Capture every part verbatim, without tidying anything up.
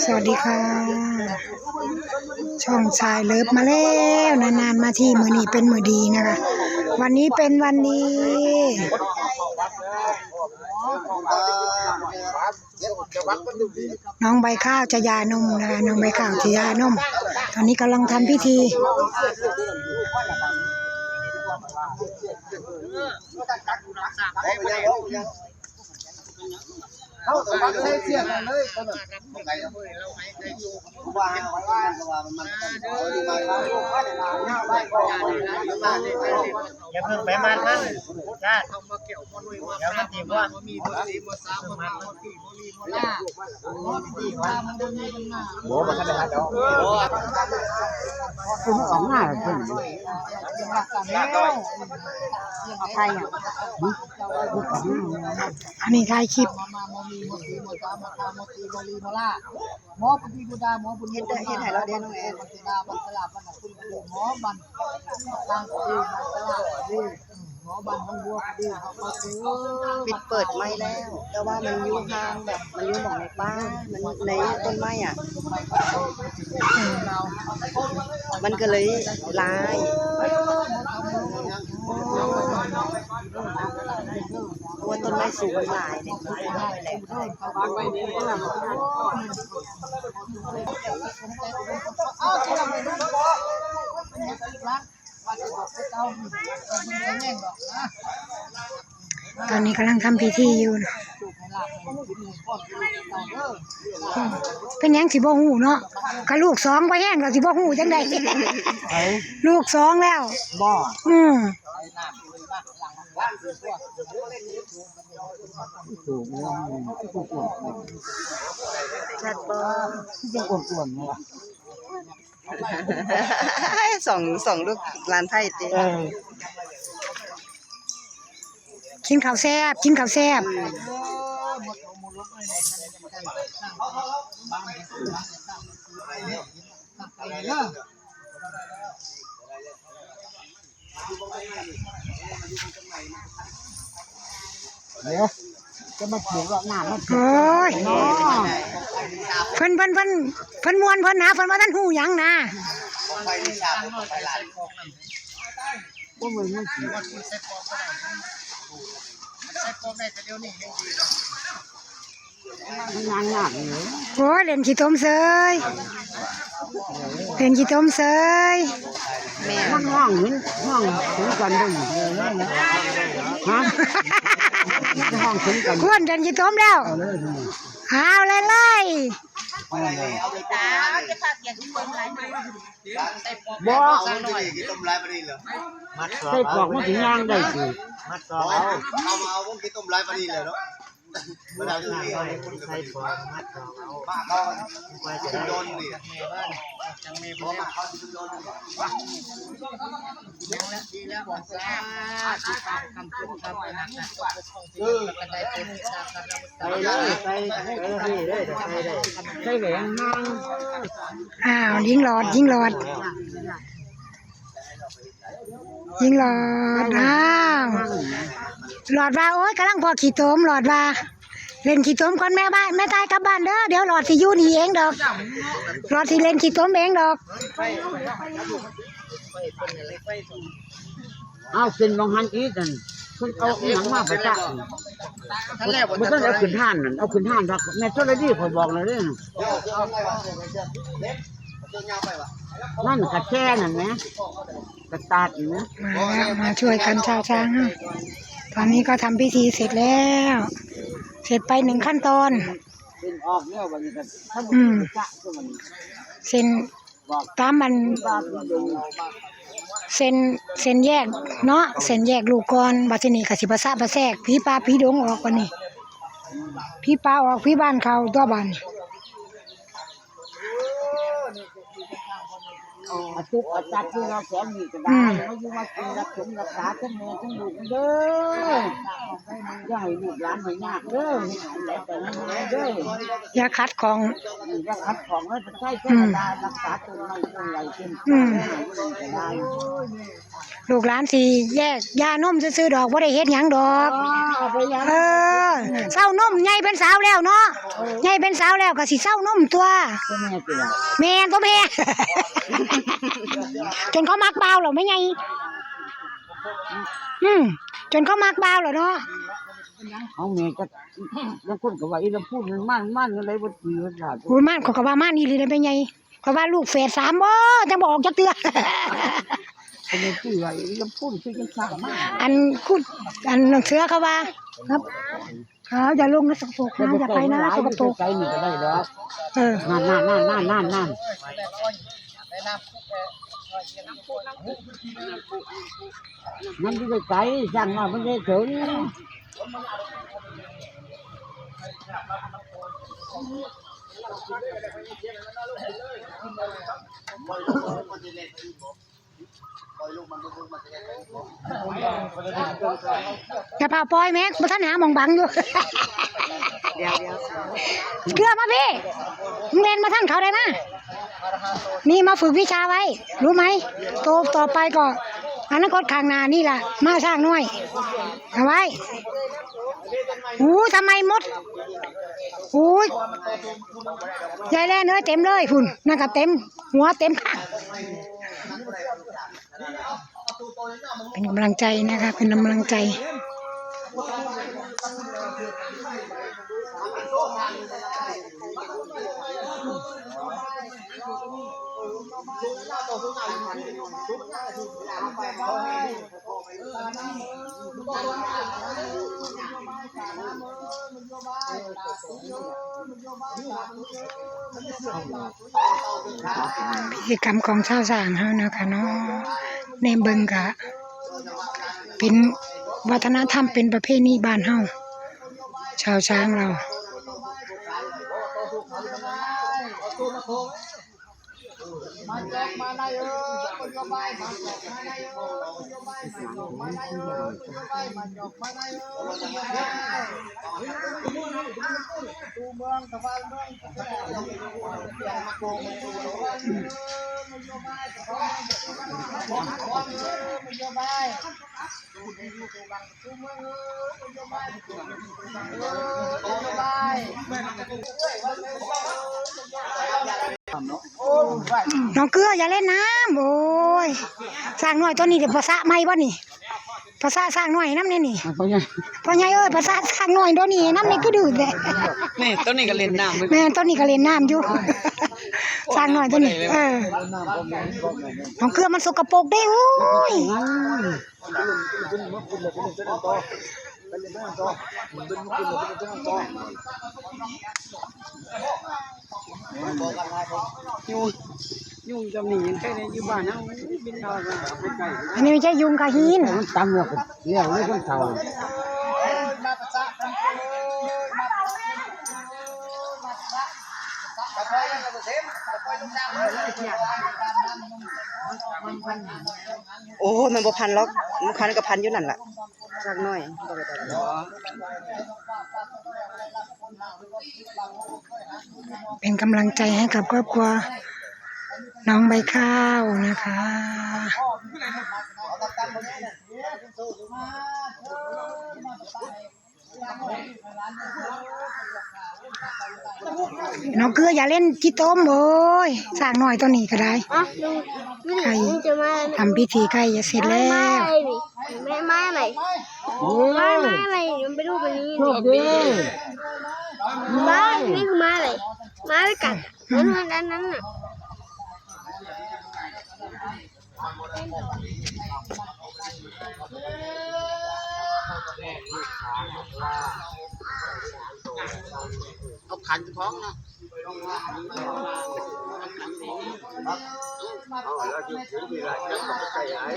สวัสดีค่ะ ช่องชายเลิฟมาแล้ว นานๆมาที มื้อนี้เป็นมื้อดีนะคะ วันนี้เป็นวันดี น้องใบข้าวจะหย่านมนะคะ น้องใบข้าวจะหย่านม ตอนนี้กำลังทำพิธี อย่าเพิ่งไปมัดมัน จ้า เดี๋ยวมันสิว่า บ่ บ่ทันได้หัดดอก คือมันออกมาเพิ่น เอาไปอ่ะ อันนี้ถ่ายคลิป หมอปฏิบูดา หมอบุญ เฮ็ดได้ เฮ็ดให้เราเด้น้องแอน หมอปฏิบูดา บังสลาด บังคุณ หมอบัน ทางคดี บังสลาด คดี หมอบัน น้องบัว คดี เขาก็ซื้อ ปิดเปิดไม่แล้ว แต่ว่ามันอยู่ห่างแบบ มันอยู่หม่องในป่า มันในต้นไม้อ่ะ มันก็เลยหลาย เพราะว่าต้นไม้สูงมันหลายเนี่ย ตอนนี้กำลังทำพิธีอยู่นะ เป็นหยังสิบ่ฮู้เนาะ ก็ลูกสองบ่แห้งก็สิบ่ฮู้จังใด ไผ ลูกสองแล้ว บ่ อืม ถูกแล้ว ชัดบ่ ยังอ้วนๆอยู่วะ สอง สองลูกหลานไผ่ติ เออ กินข้าวแซ่บ กินข้าวแซ่บ เดี๋ยว จะมาปลูกดอกน้ำมัน โอ้ย เนาะ เพิ่น เพิ่น เพิ่น เพิ่นม่วน เพิ่นหา เพิ่นว่าท่านฮู้หยังนะ พวกมึงมันสิ มันงานงานเลย โอ้ย เล่นขี้ตมเสย เล่นขี้ตมเสย แม่ มันห้องเห็น ห้องถึงกันเด้อ ฮะ ห้องถึงกัน ควรเล่นขี้ตมแล้ว เอาเลย เอาเลยเลย เอาเลย บ่ เอามันสิได้กี่ต้มหลายปานนี้เหรอ มัดศอก ใส่ปอกมันสิย่างได้สิ มัดศอกเอา เอามาเอาพวกกี่ต้มหลายปานนี้เลยเนาะ เวลาที่มีคนใส่ปอกมัดศอกเอา บ้าเขา มันก็จะได้ โดนนี่ แม่บ้าน จังแม่บ้าน ไปเลย ไป ไปเลย ไปเลย ไปเลย อ้าว ยิงหลอด ยิงหลอด ยิงหลอด อ้าว หลอดว่า โอ๊ย กำลังพอกขี้โตม หลอดว่า เล่นขี้โตมก่อน แม่บ้าน แม่ตายกลับบ้านเด้อ เดี๋ยวหลอดสิอยู่นี่เองดอก หลอดสิเล่นขี้โตมเองดอก เอาเส้นมองหันอีกนั่น เพิ่นเอาอิหยังมาประจักษ์ ท่านแรกบ่ บ่ทันเอาขึ้นห้านนั่น เอาขึ้นห้านดอก แม่ธรณีข้อยบอกแล้วเด้อ นั่นกระแจนั่นแหม กระตาดนี่นะ มาแล้ว มาช่วยกันชาวช้าง ตอนนี้ก็ทำพิธีเสร็จแล้ว เสร็จไปหนึ่งขั้นตอน เส้นออกแล้วบัดนี้ก็ อืม เส้น ตามอัน เส้น เส้นแยกเนาะ เส้นแยกลูกก่อน บัดทีนี้ก็สิประสะประแสก ผีป่าผีดงออกบัดนี้ ผีป่าออก ผีบ้านเข้าตัวบัดนี้ อาตุกอาจัดที่เราแสนนี่ก็ได้ อืม มาอยู่มากินรักสมรักษาทั้งแม่ทั้งลูกเด้อ อย่าให้ลูกหลานให้ยากเด้อ ให้หลานไปนั่นเด้อ อย่าขัดข้อง อย่าขัดข้องเลย ใช้เทวดารักษาต้นไม้ต้นไหลเป็น อืม ก็ได้ ลูกหลานสิแยกยานมซื่อๆดอก บ่ได้เฮ็ดหยังดอก อ๋อ เอาไปยัง เออ เซานม ใหญ่เป็นสาวแล้วเนาะ ใหญ่เป็นสาวแล้วก็สิเซานมตั๊ว เป็นแม่ติล่ะ แม่นตั๊วแม่ จนเขามักบ่าวแล้วแม่ใหญ่ อืม จนเขามักบ่าวแล้วเนาะ เอาแม่ก็ บางคนก็ว่าอีลำพูนมันม่าน ม่านอะไรบ่ตีมันขาด โอ้ย ม่าน เขาก็ว่าม่านอีหลีนะแม่ใหญ่ เขาว่าลูกแฝดสามบ่ จังบ่ออกจักเทื่อ เป็นชื่อว่าอีลำพูนคือจังสร้างมา อันคุด อันเสือเขาว่า ครับ เขาอย่าลงนะ สกปรกนะ อย่าไปนะ สกปรก ไกลๆนี่ก็ได้ดอก เออ นั่น นั่น นั่น นั่น นั่น นั่น มันอยู่ไกลๆ ช่างว่ามันได้ถึง อย่าพาปล่อยแม่ บ่ทันหาหม่องบังอยู่ เดี๋ยวๆ เกลือมาพี่ มึงเล่นมาทันเขาได้มา นี่มาฝึกวิชาไว้ รู้ไหม โตต่อไปก็ อนาคตข้างหน้านี่ล่ะ มาสร้างน้อย เอาไว้ อู้ ทำไมมด อู้ย ยายแลเนื้อเต็มเลย พุ่น นั่นก็เต็ม หัวเต็มข้าง เป็นกำลังใจนะคะ เป็นกำลังใจ พิธีกรรมของชาวสร้างเฮานะคะเนาะ แนมเบิ่งกะ เป็นวัฒนธรรม เป็นประเพณีบ้านเฮา ชาวช้างเรา มาจอกมาในเออ นโยบาย มาจอกมาในเออ นโยบาย มาจอกมาในเออ นโยบาย มาจอกมาในเออ นโยบาย สู่เมืองสวรรค์เมือง นโยบาย นโยบาย น้องเกลืออย่าเล่นน้ำ โอ้ย สร้างน้อยตัวนี้เดี๋ยวภาษาใหม่บ่นี่ ภาษาสร้างน้อยน้ำเนี่ยนี่ พ่อใหญ่ พ่อใหญ่เอ้ย ภาษาสร้างน้อยตัวนี้น้ำนี่ก็ดื้อเลย นี่ตัวนี้ก็เล่นน้ำ แม่นตัวนี้ก็เล่นน้ำอยู่ สร้างน้อยตัวนี้ เออ น้องเกลือมันสกปรกได้ โอ้ย ยุง ยุงจำนี่ยังใกล้ได้อยู่บ้านเฮา บินเข้ามาใกล้ๆ อันนี้ไม่ใช่ยุงค่ะ หิน มันตำแล้วก็แล้วเลยคนเฒ่า โอ้ย มันบ่พันหรอก มันพันก็พันอยู่นั่นล่ะ สักหน่อย เป็นกำลังใจให้กับครอบครัวน้องใบข้าวนะคะ น้องเกลืออย่าเล่นขี้ต้ม โอ้ย สร้างน้อยตัวนี้ก็ได้ อ่ะ ดู ดูดิ ใคร มันจะมา ทำพิธีใกล้จะเสร็จแล้ว ไม่ ไม่ ไม่ ไม่ ไม่ มันไปดูกันนี่ โชคดี บ้านนี่คือไม้อะไร ไม้ไปกัด นั่น นั่น นั่นน่ะ เอาขันของนะ เอาแล้วจึงถึงเวลาจะต้องไปใส่หาย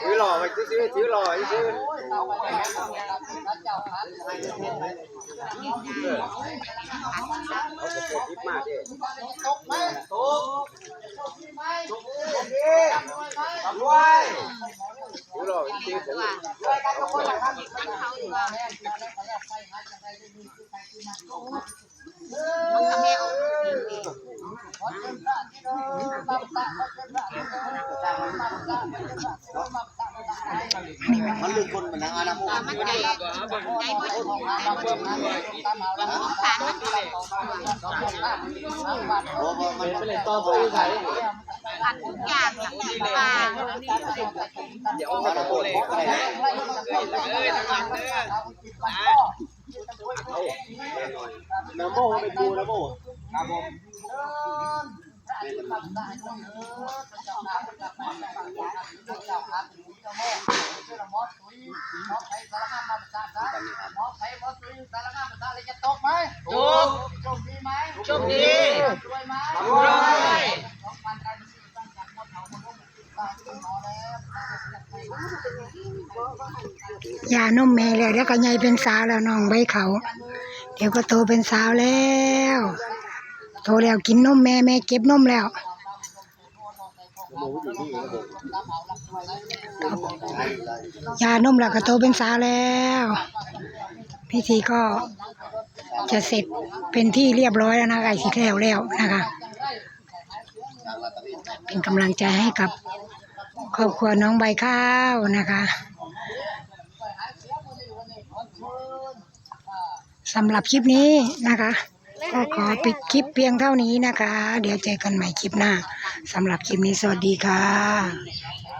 ถือหล่อไปซื้อๆ ถือหล่อไปซื้อ มันลึกคนเหมือนนางอาณาโม มันใหญ่ ใหญ่บ่ถึง ใหญ่บ่ถึง ของสารมัน โอ้โห มันเป็นต่อไปใส่ ผัดทุกอย่างอะ ปลา เดี๋ยวเอามาโปะเลย นะโมเป็นครูนะโม ครับผม ยานมแม่แล้ว เดี๋ยวก็ใหญ่เป็นสาวแล้วน้องใบเขา เดี๋ยวก็โตเป็นสาวแล้ว โตแล้วกินนมแม่ แม่เก็บนมแล้ว ยานมแล้วก็โตเป็นสาวแล้ว พิธีก็จะเสร็จเป็นที่เรียบร้อยแล้วนะ ใกล้สิแล้วแล้วนะคะ เป็นกำลังใจให้กับครอบครัวน้องใบข้าวนะคะ สำหรับคลิปนี้นะคะ ก็ขอปิดคลิปเพียงเท่านี้นะคะ เดี๋ยวเจอกันใหม่คลิปหน้า สำหรับคลิปนี้สวัสดีค่ะ